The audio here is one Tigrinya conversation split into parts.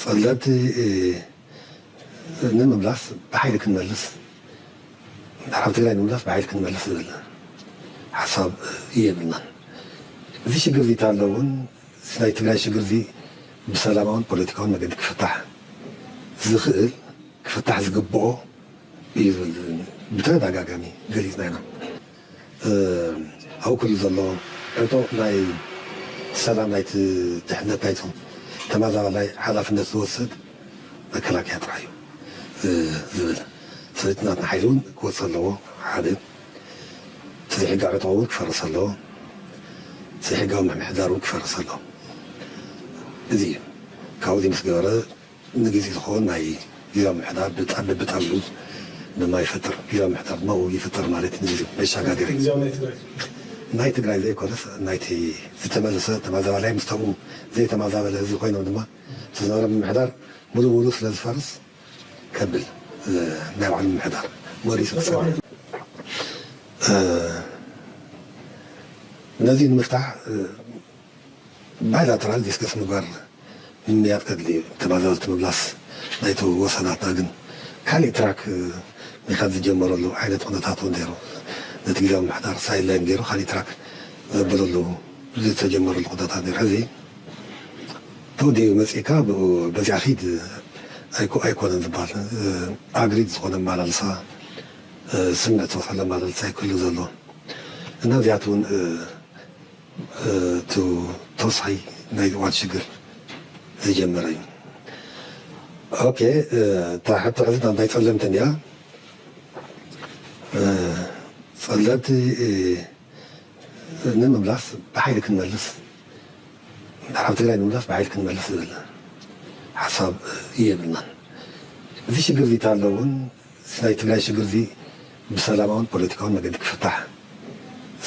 ጸለምቲ ንምምላስ ብሓይሊ ክንመልስ፣ ምዕራብ ትግራይ ንምምላስ ብሓይሊ ክንመልስ ዝብል ሓሳብ የብልናን። እዚ ሽግር እዚ እንተሎ እውን፣ እዚ ናይ ትግራይ ሽግር እዚ ብሰላማውን ፖለቲካውን መገዲ ክፍታሕ ዝኽእል፣ ክፍታሕ ዝግብኦ እዩ ዝብል ብተደጋጋሚ ገሊፅና ኢና። ኣብኡ ክሉ ዘሎ ዕጦ ናይ ሰላም፣ ናይቲ ድሕነት ናይቶም ተመዛባላይ ሓላፍነት ዝወስድ መከላከያ ጥራሕ እዩ ዝብል። ስለዚ ናትና ሓይሊ እውን ክወፅእ ኣለዎ። ሓደ እቲ ዘይሕጋዊ ዕጦ እውን ክፈርስ ኣለዎ። ዘይሕጋዊ ምምሕዳር እውን ክፈርስ ኣለዎ። እዚ እዩ። ካብኡ ምስ ገበረ ንግዜ ዝኸውን ናይ ጊዜያዊ ምምሕዳር ብጣም ብጣም ድማ ይፈጥር። ጊዜያዊ ምምሕዳር ድማ ይፈጥር ማለት ንግዜ መሻጋገሪ ናይ ትግራይ ዘይኮነስ ናይቲ ዝተመለሰ ተመዛባላይ ምስ ተምኡ ዘይተመዛበለ ህዝቢ ኮይኖም ድማ ዝተዛረበ ምምሕዳር ሙሉ ሙሉ ስለ ዝፈርስ ከብል ናይ ባዕሉ ምምሕዳር መሪሱ ክፀንሕ ነዚ ንምፍታሕ ባይላተራል ዲስከስ ምግባር ምምያጥ ከድሊ እዩ። ተመዛበልቲ ምምላስ ናይቲ ወሰናትና ግን ካሊእ ትራክ ምኻድ ዝጀመረሉ ዓይነት ኩነታት እውን ነይሩ። ነቲ ግዜያዊ ምምሕዳር ሳይድላይን ገይሩ ካሊእ ትራክ ዘበለሉ ዝተጀመረሉ ኩነታት ነይሩ። ሕዚ ተወዲኡ መፂእካ በዚኣ ኺድ ኣይኮነን ዝበሃል። ኣግሪድ ዝኾነ ኣመላልሳ፣ ስምዕቲ ዝኾነ ኣመላልሳ ኣይክሉ ዘሎ እና እዚኣት እውን እቲ ተወሳኺ ናይ ዋት ሽግር ዝጀመረ እዩ። ኦኬ፣ እታ ሕቶ ሕዚ እንታይ ጸለምትን እያ? ጸለምቲ ንምምላስ ብሓይሊ ክንመልስ፣ ምዕራብ ትግራይ ንምምላስ ብሓይሊ ክንመልስ ዝብል ሓሳብ የብልናን። እዚ ሽግር እዚ እንተሎ እውን ናይ ትግራይ ሽግር እዚ ብሰላማውን ፖለቲካውን መገዲ ክፍታሕ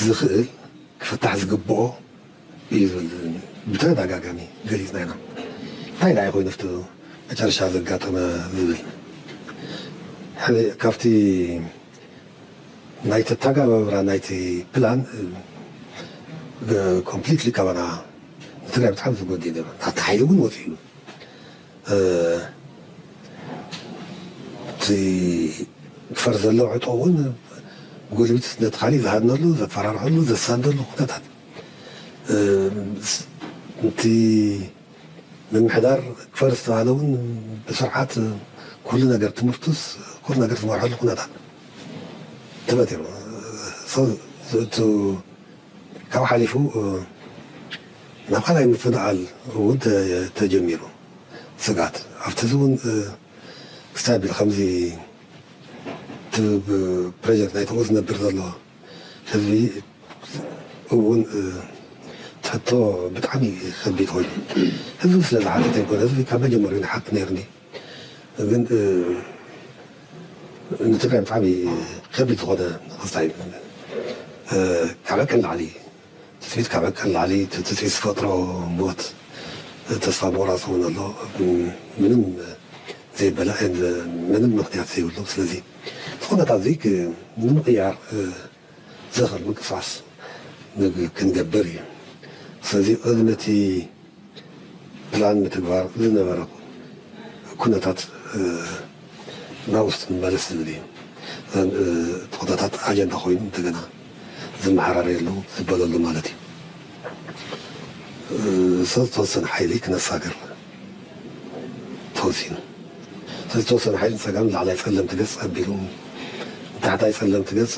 ዝኽእል ክፍታሕ ዝግብኦ እዩ ዝብል ብተደጋጋሚ ገሊፅና ኢና። እንታይ ደኣ ኮይኑ ፍቱ መጨረሻ ዘጋጠመ ዝብል ካብቲ ናይ ተተጋባብራ ናይቲ ፕላን ኮምፕሊትሊ ካባና ንትግራይ ብጣዕሚ ዝጎዲ ነሩ ናቲ ሓይሊ እውን ወፂኡ እቲ ክፈር ዘሎ ዕጦ እውን ጉልብት ነቲ ካሊእ ዝሃድነሉ ዘፈራርሐሉ ዘሳንደሉ ኩነታት እቲ ምምሕዳር ክፈር ዝተባሃለ እውን ብስርዓት ኩሉ ነገር ትምህርቱስ ኩሉ ነገር ዝመርሐሉ ኩነታት ተፈጢሩ። ካብ ሓሊፉ ናብ ካልኣይ ምፍንቓል እውን ተጀሚሩ። ስግኣት ኣብቲ እዚ እውን ክስታይ ኣቢሉ ከምዚ እቲ ፕሬዚደንት ናይ ተምኡ ዝነብር ዘሎ ህዝቢ እውን ትሕቶ ብጣዕሚ ከቢድ ኮይኑ ህዝቢ ስለ ዝሓተተ ይኮነ ህዝቢ ካብ መጀመሪኡ ንሓት ነይርኒ ግን ንትግራይ ብጣዕሚ ከቢድ ዝኾነ ክስታይ ካብ ዕቅን ላዕሊ ትፅቢት ካብ ዕቅን ላዕሊ ትፅቢት ዝፈጥሮ ሞት ተስፋ ምቑራፅ እውን ኣሎ። ምንም ዘይበላ ምንም ምክንያት ዘይብሉ ስለዚ ዝኾነታት እዚ ንምቕያር ዘኽእል ምንቅስቃስ ክንገብር እዩ። ስለዚ ቅድሚ እቲ ፕላን ምትግባር ዝነበረ ኩነታት ናብ ውስጥ መለስ ዝብል እዩ። ኩነታት ኣጀንዳ ኮይኑ እንደገና ዝመሓራረየሉ ዝበለሉ ማለት እዩ። ዝተወሰነ ሓይሊ ክነሳግር ተወሲኑ። ዝተወሰነ ሓይሊ ንፀጋም ላዕላይ ፀለምቲ ገፅ ኣቢሉ ንታሕታይ ፀለምቲ ገፅ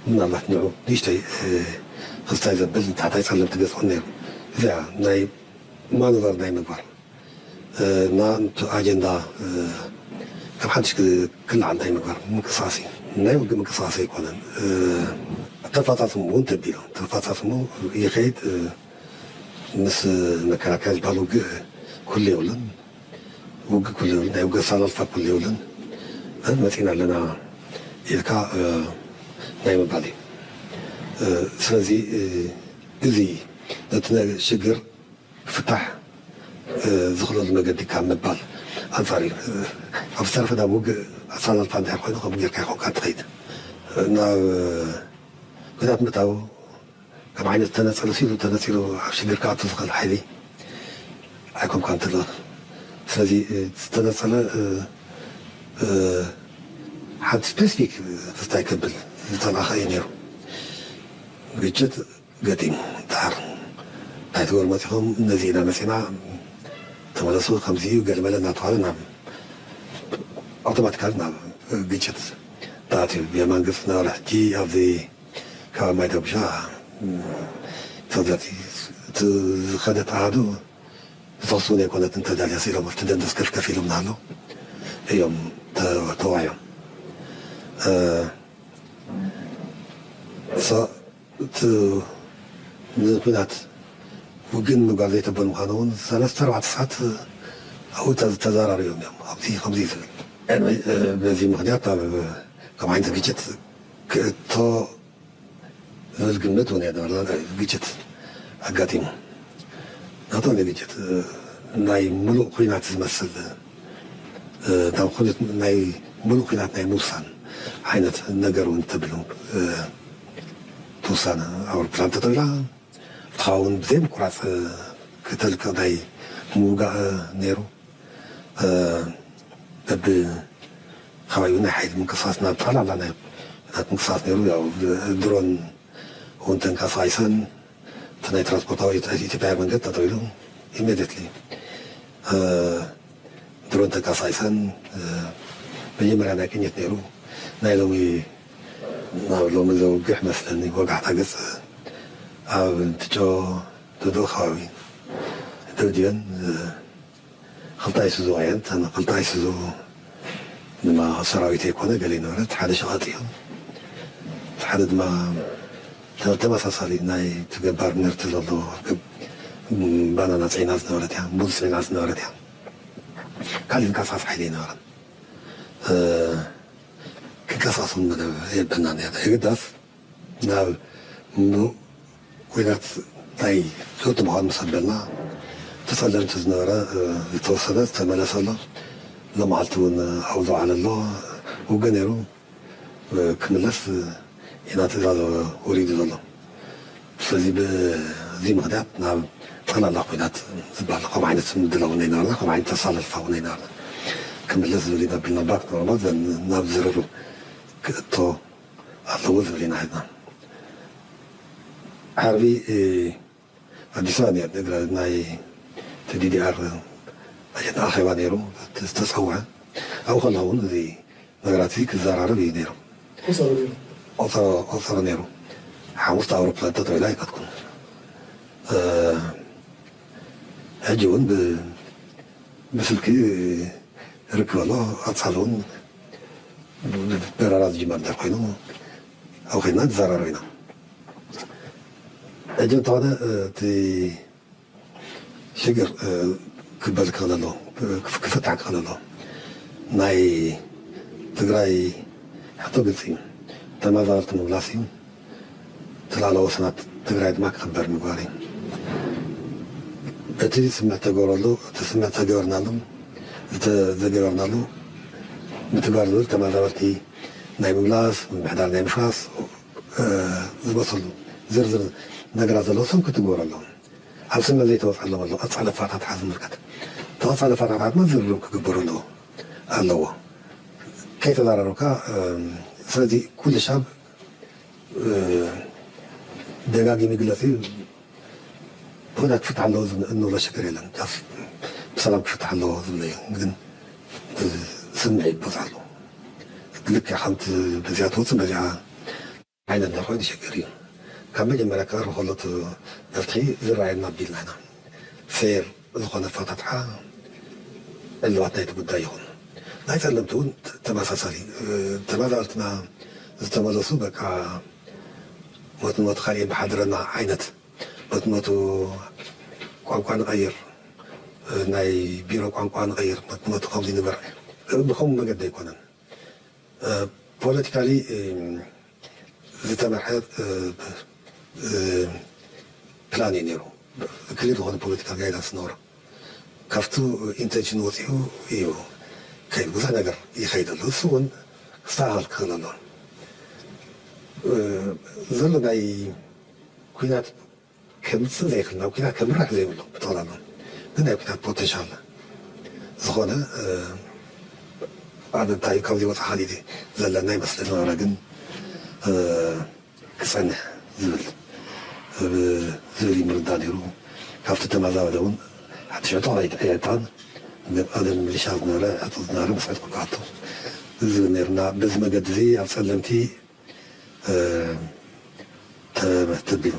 ምናልባት ንዑ ንእሽተይ ክስታይ ዘብል ንታሕታይ ፀለምቲ ገፅ ነይሩ። እዚኣ ናይ ማኖቨር ናይ ምግባር እና ኣጀንዳ ካብ ሓድሽ ክልዓል ናይ ምግባር ምንቅስቃስ እዩ። ናይ ውግእ ምንቅስቃስ ኣይኮነን። ተፋፃፅሙ እውን ተቢሉ ተፋፃፅሙ ይኸይድ። ምስ መከላከያ ዝበሃል ውግእ ክህሉ የብሉን። ውግእ ክህሉ የብሉን። ናይ ውግእ ኣሰላልፋ ክህሉ የብሉን። መፂና ኣለና ኢልካ ናይ ምባል እዩ። ስለዚ እዚ ነቲ ሽግር ክፍታሕ ዝኽለሉ መገዲ ካብ ምባል ኣንፃር እዩ። ኣብ ዝተረፈ ናብ ውግእ ኣሰላልፋ እንድሕር ኮይኑ ከምኡ ጌርካ ይኾንካ ትኸይድ ናብ ኩናት ምእታው ከም ዓይነት ተነፀለ ሲሉ ተነፂሉ ኣብ ሽግር ክኣቱ ዝኽእል ሓይሊ ኣይኮንካን ትልእኽ። ስለዚ ዝተነጸለ ሓንቲ ስፔሲፊክ ፍስታይ ከብል ዝተላኸ እዩ ነይሩ። ግጭት ገጢሙ፣ ድሓር እንታይ ትገብሩ መጺኹም፣ ነዚ ኢና መጺና፣ ተመለሱ፣ ከምዚ እዩ፣ ገለመለ እናተባህለ ናብ ኣውቶማቲካሊ ናብ ግጭት ተኣትዩ። የማን ግብፂ ነበረ። ሕጂ ኣብዚ ከባቢ ማይ ደጉሻ ተዘቲ እቲ ዝኸደት ኣሃዱ ዝተወሰነ ኣይኮነትን፣ ተዳልያ ስኢሎም ኣብቲ ደንደስ ከፍከፍ ኢሎም እናሃለዉ እዮም ተዋዮም። እቲ ንኩናት ውግን ምግባር ዘይተበል ምዃኑ እውን ሰለስተ ኣርባዕተ ሰዓት ኣብኡ ተዘራሪቦም እዮም። ኣብዚ ከምዚ ዝብል በዚ ምክንያት ናብ ከም ዓይነት ግጭት ክእቶ ዝብል ግምት እውን የነበርና። ግጭት ኣጋጢሙ ናቶም ግጭት ናይ ሙሉእ ኩናት ዝመስል ናይ ሙሉእ ኩናት ናይ ምውሳን ዓይነት ነገር እውን ተብሉ ትውሳነ ኣውሮፕላን ተጠዊላ ትኸውን ብዘይ ምቁራፅ ክተልክቕ ናይ ምውጋእ ነይሩ። በቢ ከባቢኡ ናይ ሓይሊ ምንቅስቃስ ናብ ጠቕላላ ናይ ኩናት ምንቅስቃስ ነይሩ። ያው ድሮን እውን ተንቀሳቒሰን እቲ ናይ ትራንስፖርታዊ ኢትዮጵያ ኣየር መንገድ ጠጠው ኢሉ ኢሚዲየትሊ ድሮን ተንቀሳቒሰን መጀመርያ ናይ ቅኝት ነይሩ። ናይ ሎሚ ናብ ሎሚ ዘውግሕ መስለኒ ወጋሕታ ገፅ ኣብ እንትጮ ድዶ ከባቢ ደብድበን ክልተ ኣይሱዙ እየን። እተን ክልተ ኣይሱዙ ድማ ሰራዊት ኣይኮነ ገለ ይነበረት፣ ሓደ ሸቐጥ እዩ፣ ሓደ ድማ ተመሳሳሊ ናይ ትገባር ምህርቲ ዘለዎ ባናና ፅዒና ዝነበረት እያ፣ ሙዝ ፅዒና ዝነበረት እያ። ካልእ ዝንቀሳቐስ ሓይሊ ኣይነበረን። ክንቀሳቐስ እውን መደብ የብልናን። የግዳስ ናብ ኩናት ናይ ለውጢ ምዃኑ ምስ ኣበልና ተፀለምቲ ዝነበረ ዝተወሰነ ዝተመለሰ ኣሎ። ሎመዓልቲ እውን ኣብኡ ዝወዓለ ኣሎ። ውግእ ነይሩ ክምለስ ኢና ትእዛዝ ወሪዱ ዘሎ። ስለዚ በዚ ምኽንያት ናብ ጠቕላላ ኩናት ዝበሃል ከምኡ ዓይነት ምድላው እውን ኣይነበርና፣ ከምኡ ዓይነት ኣሰላልፋ እውን ኣይነበርና። ክምለስ ዝብል ኢና ኣቢልና ባክ ኖርማል ናብ ዝርርብ ክእቶ ኣለዎ ዝብል ኢና ሒዝና። ዓርቢ ኣዲስ ኣበባ ነይሩ ናይ ዲዲኣር ኣኼባ ነይሩ ዝተፀውዐ። ኣብኡ ከለኹ እውን እዚ ነገራት እዚ ክዘራረብ እዩ ነይሩ። ቆፀሮ ነይሩ። ሓሙስ ኣውሮፕላን ጠጠው ኢላ ኣይከድኩን። ሕጂ እውን ብስልኪ ርክብ ኣሎ። ኣፃል እውን በረራ ዝጅመር እንድሕር ኮይኑ ኣብ ኮይና ንዘራረብ ኢና። ሕጂ እንተኾነ እቲ ሽግር ክበል ክኽእል ኣለዎ፣ ክፍታሕ ክኽእል ኣለዎ። ናይ ትግራይ ሕቶ ግልፂ እዩ። ተመዛበልቲ ምምላስ እዩ። እቲ ላዕለዋይ ወሰናት ትግራይ ድማ ክኽበር ምግባር እዩ። እቲ ስምምዕ ተገብረሉ፣ እቲ ስምምዕ ተገበርናሉ፣ ዘገበርናሉ ምትግባር ዝብል ተመዛበልቲ ናይ ምምላስ፣ ምምሕዳር ናይ ምፍራስ ዝበሰሉ ዝርዝር ነገራት ዘለዎ ሰብ ክትግበሩ ኣለዎም። ኣብ ስምምዕ ዘይተወፅኣሎም ኣሎ ቀፃሊ ኣፈታትሓ ዝምልከት ተቐፃሊ ኣፈታትሓ ድማ ዝርርብ ክግበሩ ኣለዎ ኣለዎ ከይተዘራረብካ። ስለዚ ኩሉ ሻብ ደጋጊሙ ይግለፅ እዩ። ኩናት ክፍታሕ ኣለዎ እንብሎ ሽግር የለን። ብሰላም ክፍታሕ ኣለዎ ዝብሎ እዩ። ግን ስምዒት ብዙሕ ኣሎ። ልክዕ ከምቲ በዚኣ ትወፅእ በዚኣ ዓይነት እንተኾይኑ ሽግር እዩ። ካብ መጀመርያ ክቐርብ ከሎ እቲ መፍትሒ ዝረኣየና ኣቢልና ኢና ፌር ዝኾነ ኣፈታትሓ እልባት ናይቲ ጉዳይ ይኹን። ናይ ጸለምቲ እውን ተመሳሳሊ ተመዛበልትና ዝተመለሱ በቃ ሞት ንሞት ካልእ የመሓድረና ዓይነት ሞት ንሞቱ ቋንቋ ንቐይር፣ ናይ ቢሮ ቋንቋ ንቐይር፣ ሞት ንሞቱ ከምዚ ንበር ብኸምኡ መገዲ ኣይኮነን። ፖለቲካሊ ዝተመርሐ ፕላን እዩ ነይሩ። ክሊር ዝኾነ ፖለቲካል ጋይዳንስ ነበሮ። ካብቱ ኢንቴንሽን ወፂኡ እዩ ከይድ ብዙሕ ነገር ይኸይድ ኣሎ። እሱ እውን ክስተኻኸል ክኽእል ኣለዎ። ዘሎ ናይ ኩናት ከምፅእ ዘይኽእል ናብ ኩናት ከምርሕ ዘይብሉ ብጠቕላላ ግን ናይ ኩናት ፖቴንሻል ዝኾነ ኣደንታይ ካብዚ ወፃ ካልእ ዘለና ይመስለኒ። ነበረ ግን ክፀንሕ ዝብል ዝብል ምርዳ ነይሩ። ካብቲ ተመዛበለ እውን ሓድሽ ዕጡቕ ኣይጣን፣ ግን ኣደን ምልሻ ዝነበረ ዕጡቕ ዝነበረ ምስ ዕጡቕ ክኣቱ ዝብል ነይሩና። በዚ መገዲ እዚ ኣብ ፀለምቲ ተቢሉ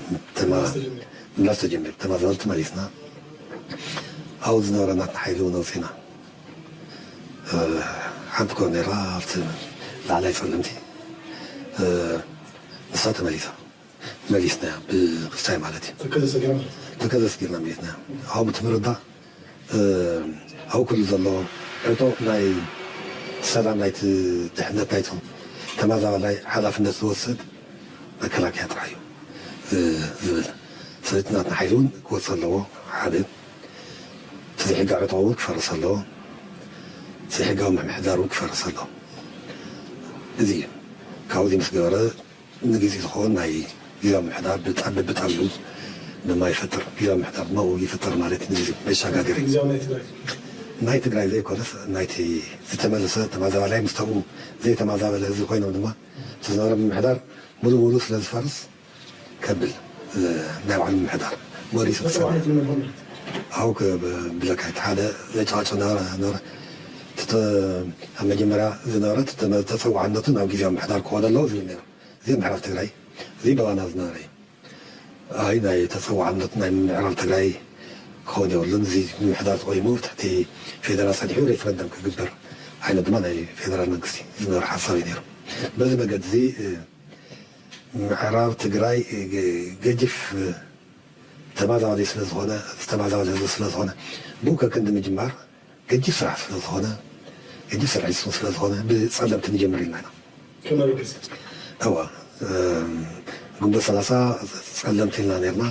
ምላስ ተጀሚሩ፣ ተመዛበልቲ መሊስና። ኣብኡ ዝነበረ ናትና ሓይሊ እውን ኣውፂና። ሓንቲ ኮ ነራ ኣብቲ ላዕላይ ፀለምቲ ንሳ ተመሊሳ፣ መሊስና ብክስታይ ማለት እዩ። ተከዘ ሰጊርና መሊስና። ኣብኡ ትምርዳ ኣብኡ ኩሉ ዘሎ ዕጡቕ ናይ ሰላም ናይቲ ድሕነት ናይቶም ተመዛባላይ ሓላፍነት ዝወስድ መከላከያ ጥራሕ እዩ ዝብል። ስለዚ ናትና ሓይሊ እውን ክወፅእ ኣለዎ። ሓደ እቲ ዘይሕጋዊ ዕጡቕ እውን ክፈርስ ኣለዎ። ዘይሕጋዊ ምምሕዳር እውን ክፈርስ ኣለዎ። እዚ እዩ ካብዚ ምስ ገበረ ንግዜ ዝኸውን ናይ ግዜያዊ ምምሕዳር ብጣ- ብጣዕሚ ድማ ይፈጥር። ግዜያዊ ምምሕዳር ድማ ይፈጥር ማለት ንግዜ መሻጋገሪ ግዜያዊ ናይ ትግራይ ናይ ትግራይ ዘይኮነስ ናይቲ ዝተመለሰ ተመዛባላይ ምስ ተምኡ ዘይተመዛበለ ህዝቢ ኮይኖም ድማ እቲ ዝነበረ ምምሕዳር ሙሉ ሙሉ ስለ ዝፈርስ ከብል ናይ ባዕሉ ምምሕዳር መሪሱ ክፀንሕ ኣብኡ ብለካ እቲ ሓደ ዘጫዋጭ ነበረ። ኣብ መጀመርያ ዝነበረ ተፀዋዕነቱ ናብ ግዜያዊ ምምሕዳር ክኾን ኣለዎ ዝብል ነይሩ። እዚ ምዕራብ ትግራይ እዚ በባና ዝነበረ እዩ። ኣይ ናይ ተፀዋዕነት ናይ ምዕራብ ትግራይ ክኸውን የብሉን። እዚ ምምሕዳር ተቆይሙ ትሕቲ ፌደራል ፀኒሑ ሬፈረንደም ክግበር ዓይነት ድማ ናይ ፌደራል መንግስቲ ዝነበረ ሓሳብ እዩ ነይሩ። በዚ መገዲ እዚ ምዕራብ ትግራይ ገጅፍ ተማዛባሊ ስለዝኾነ ዝተማዛባሊ ህዝቢ ስለዝኾነ ብኡ ከክንዲ ምጅማር ገጅፍ ስራሕ ስለዝኾነ ገጅፍ ስራሕ ይስሙ ስለዝኾነ ብፀለምቲ ንጀምር ኢልና ኢና። እዋ ግንቦት ሰላሳ ፀለምቲ ኢልና ነርና።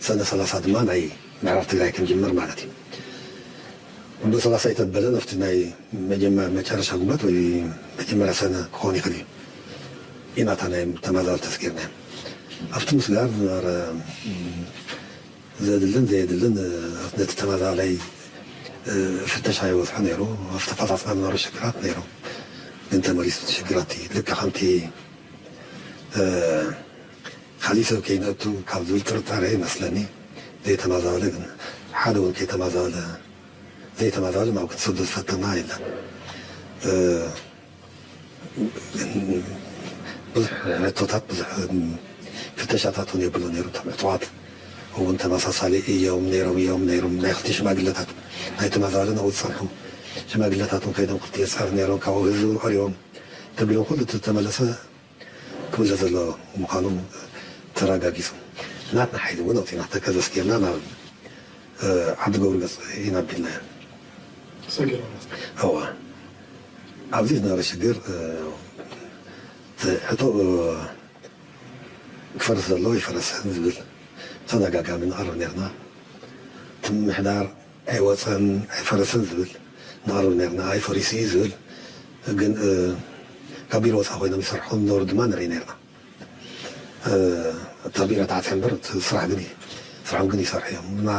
ሰነ ሰላሳ ድማ ናይ ምዕራብ ትግራይ ክንጅምር ማለት እዩ። ግንቦት ሰላሳ ይተበለ ኣብቲ ናይ መጀመ- መጨረሻ ግንቦት ወይ መጀመርያ ሰነ ክኾን ይኽእል እዩ። ኢናታ ናይ ተማዛር ተስጊርና ኣብቲ ምስጋር ዝነበረ ዘድልን ዘየድልን ነቲ ተመዛባላይ ፍተሻ ይበዝሖ ነይሩ። ኣብቲ ኣፈፃፅማ ዝነበሩ ሽግራት ነይሩ። ግን ተመሊሱ እቲ ሽግራት ልክዕ ከምቲ ካሊእ ሰብ ከይነቱ ካብ ዝብል ጥርጣረ ይመስለኒ ዘይተመዛበለ። ግን ሓደ እውን ከይተመዛበለ ዘይተመዛበለ ናብ ክትሰዶ ዝፈተና የለን። ብዙሕ ሕቶታት ብዙሕ ፍተሻታት እውን የብሉ ነይሩ። እቶም ዕጡቓት እውን ተመሳሳሊ እዮም ነይሮም እዮም ነይሮም ናይ ክልተ ሽማግለታት ናይ ተመዛበለ ናብኡ ዝፀንሑ ሽማግለታት እውን ከይዶም ክልተ የፃር ነይሮም ካብኡ ህዝቢ ቀሪቦም ተቢሎም ኩሉ ተመለሰ ክብለ ዘሎ ምዃኑ ተረጋጊፁ። ናትና ሓይሊ እውን ኣውፂና ተከዘስ ጌርና ናብ ዓዲ ገብሩ ገፅ ኢና ኣቢልና እዋ ኣብዚ ዝነበረ ሽግር ሕቶ ክፈርስ ዘለዎ ይፈረሰን ዝብል ተደጋጋሚ ንቐርብ ነርና። እቲ ምምሕዳር ኣይወፀን ኣይፈረሰን ዝብል ንቐርብ ነርና። ኣይፈሪሱ እዩ ዝብል ግን ካብ ቢሮ ወፃ ኮይኖም ይሰርሑ ነበሩ ድማ ንርኢ ነርና። እታ ቢሮ ተዓፅያ እምበር ስራሕ ግን ስራሖም ግን ይሰርሑ እዮም እና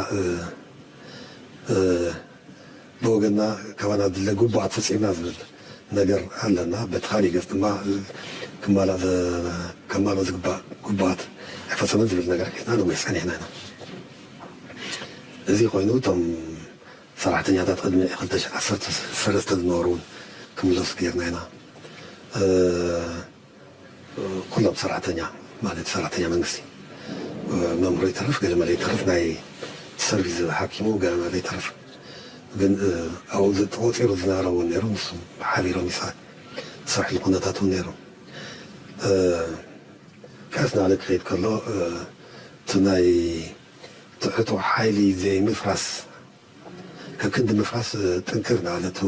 ብወገንና ካባና ድለ ግቡኣት ፈፂምና ዝብል ነገር ኣለና። በቲ ካሊእ ገፅ ድማ ክማልኦ ዝግባእ ግቡኣት ኣይፈፀመን ዝብል ነገር ሒዝና ንጉሕ ፀኒሕና ኢና። እዚ ኮይኑ እቶም ሰራሕተኛታት ቅድሚ ክልተ ሽሕ ዓሰርተ ሰለስተ ዝነበሩ እውን ክምለሱ ገይርና ኢና። ኩሎም ሰራሕተኛ ማለት ሰራሕተኛ መንግስቲ መምህሮ ይተርፍ ገለመለ ይተርፍ ናይ ሰርቪስ ዝብል ሓኪሙ ገለመለ ይተርፍ ግን ኣብኡ ተቆፂሩ ዝነበረ እውን ነይሩ። ንሱ ሓቢሮም ይሰርሑ ኩነታት እውን ነይሩ። ቀስ ናለ ክኸይድ ከሎ እቲ ናይ ትሕቶ ሓይሊ ዘይምፍራስ ከክንዲ ምፍራስ ጥንክር ናለቱ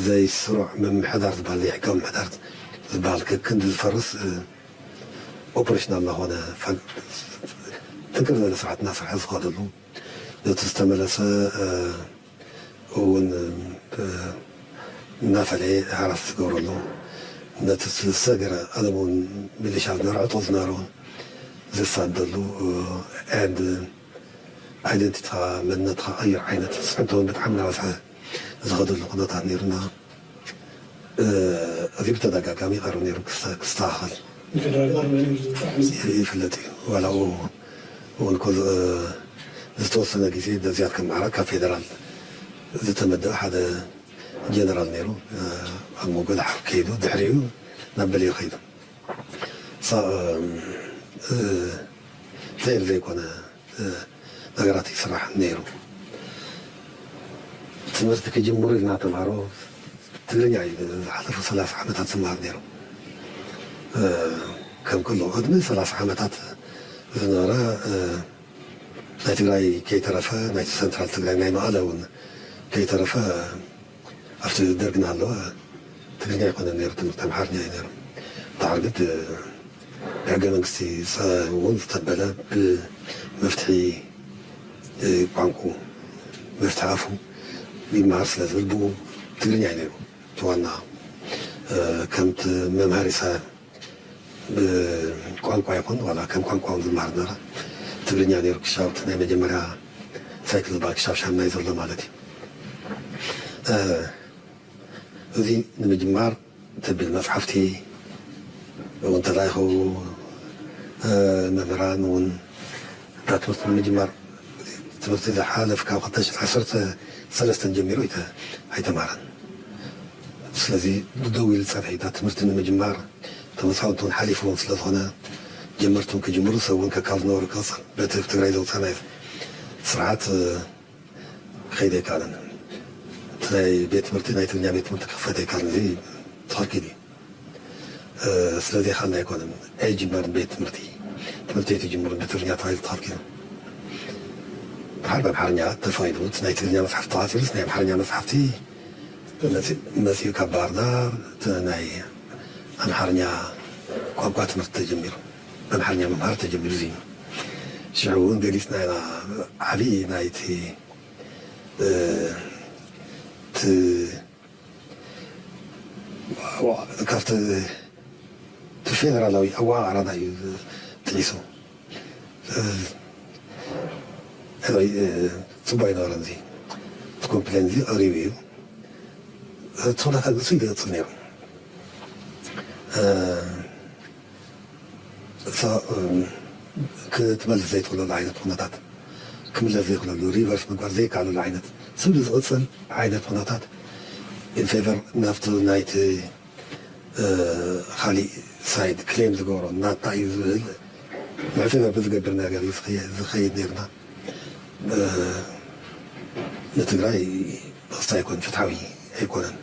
ዘይስሩዕ ምምሕዳር ዝበሃል ዘይሕጋዊ ምምሕዳር ዝበሃል ከክንዲ ዝፈርስ ኦፕሬሽናል እናኾነ ጥንክር ዝበለ ስርዓት እናሰርሐ ዝኸደሉ ነቲ ዝተመለሰ እውን እናፈለየ ሃራስ ዝገብረሉ ነቲ ዝሰገረ ቀደም እውን ሚሊሻ ዝነበረ ዕጡቕ ዝነበረ እውን ዝሳደሉ and ኣይደንቲትኻ መንነትኻ ቀይር ዓይነት ስሕቶ ብጣዕሚ ናበዝሐ ዝኸደሉ ኩነታት ነይሩና። እዚ ብተደጋጋሚ ይቐርብ ነይሩ ክስተኻኸል ይፍለጥ እዩ። ዋላ እውን ዝተወሰነ ግዜ ደዚያት ከም ዓራት ካብ ፌደራል ዝተመደበ ሓደ ጀነራል ነይሩ። ኣብ ሞጎዳሕ ከይዱ ድሕሪኡ ናብ በሊዩ ከይዱ። ፌር ዘይኮነ ነገራት ይስራሕ ነይሩ። ትምህርቲ ክጅምሩ ኢልና ተምሃሮ ትግርኛ እዩ ዝሓለፉ ሰላሳ ዓመታት ዝመሃር ነይሩ። ከም ኩሉ ቅድሚ ሰላሳ ዓመታት ዝነበረ ናይ ትግራይ ከይተረፈ ናይቲ ሰንትራል ትግራይ ናይ መቐለ እውን ከይተረፈ ኣብቲ ደርግ እናሃለወ ትግርኛ ኣይኮነን ነይሩ፣ ትምህርቲ ኣምሓርኛ እዩ ነይሩ። ድሓር ግን ብሕገ መንግስቲ እውን ዝተበለ ብመፍትሒ ቋንቁ መፍትሒ ኣፉ ይመሃር ስለ ዝብል ብኡ ትግርኛ እዩ ነይሩ። እቲ ዋና ከምቲ መምሃሪ ብቋንቋ ይኹን ዋላ ከም ቋንቋ እውን ዝመሃር ነበረ። ትግርኛ ነይሩ ክሻብ ናይ መጀመርያ ሳይክል ዝበሃል ክሻብ ሻምናይ ዘሎ ማለት እዩ። እዚ ንምጅማር ተቢል መፅሓፍቲ እውን ተላኢኹ መምህራን እውን እታ ትምህርቲ ንምጅማር ትምህርቲ ዝሓለፍ ካብ ክልተ ሽሕ ዓሰርተ ሰለስተን ጀሚሩ ኣይተማረን። ስለዚ ደው ኢሉ ፀንሐ እታ ትምህርቲ ንምጅማር ተመፃወንቲ እውን ሓሊፉ እውን ስለዝኾነ ጀመርትን ክጅምሩ ሰብ እውን ከካብ ዝነበሩ ክቕፅል በቲ ትግራይ ዘውፃና ስርዓት ክኸይድ ኣይከኣለን። እቲ ናይ ቤት ትምህርቲ ናይ ትግርኛ ቤት ትምህርቲ ክኽፈት ኣይከኣልን። እዚ ተኸልኪሉ እዩ። ስለዚ ካልእ ኣይኮነን ኣይጅመርን ቤት ትምህርቲ ትምህርቲ ኣይትጅምሩ ብትግርኛ ተባሂሉ ተኸልኪሉ። ድሓር ብኣምሓርኛ ተፈቒዱ እቲ ናይ ትግርኛ መፅሓፍቲ ተቓፂሉስ ናይ ኣምሓርኛ መፅሓፍቲ መፂኡ ካብ ባህርዳር ናይ ኣምሓርኛ ቋንቋ ትምህርቲ ተጀሚሩ። ኣምሓርኛ ምምሃር ተጀሚሩ እዚ ሽዑ እውን ገሊፅና ኢና። ዓብዪ ናይቲ ካብቲ እቲ ፌደራላዊ ኣወቃቕራና እዩ ጥሒሱ። ጽቡቅ ኣይነበረን። እዚ እቲ ኮምፕሌን እዚ ቀሪቡ እዩ። እቲ ኩነታት ንሱ ይገጽ ነይሩ። ክትመልስ ዘይትኽእለሉ ዓይነት ኩነታት ክምለስ ዘይኽእለሉ ሪቨርስ ምግባር ዘይከኣለሉ ዓይነት ስሉ ዝቕፅል ዓይነት ኩነታት ኢንፌቨር ናብቲ ናይቲ ካሊእ ሳይድ ክሌም ዝገብሮ ናትና እዩ ዝብል ምዕፍነ ብዝገብር ነገር እዩ ዝኸይድ ነይርና። ንትግራይ ብቕስታ ኣይኮን ፍትሓዊ ኣይኮነን።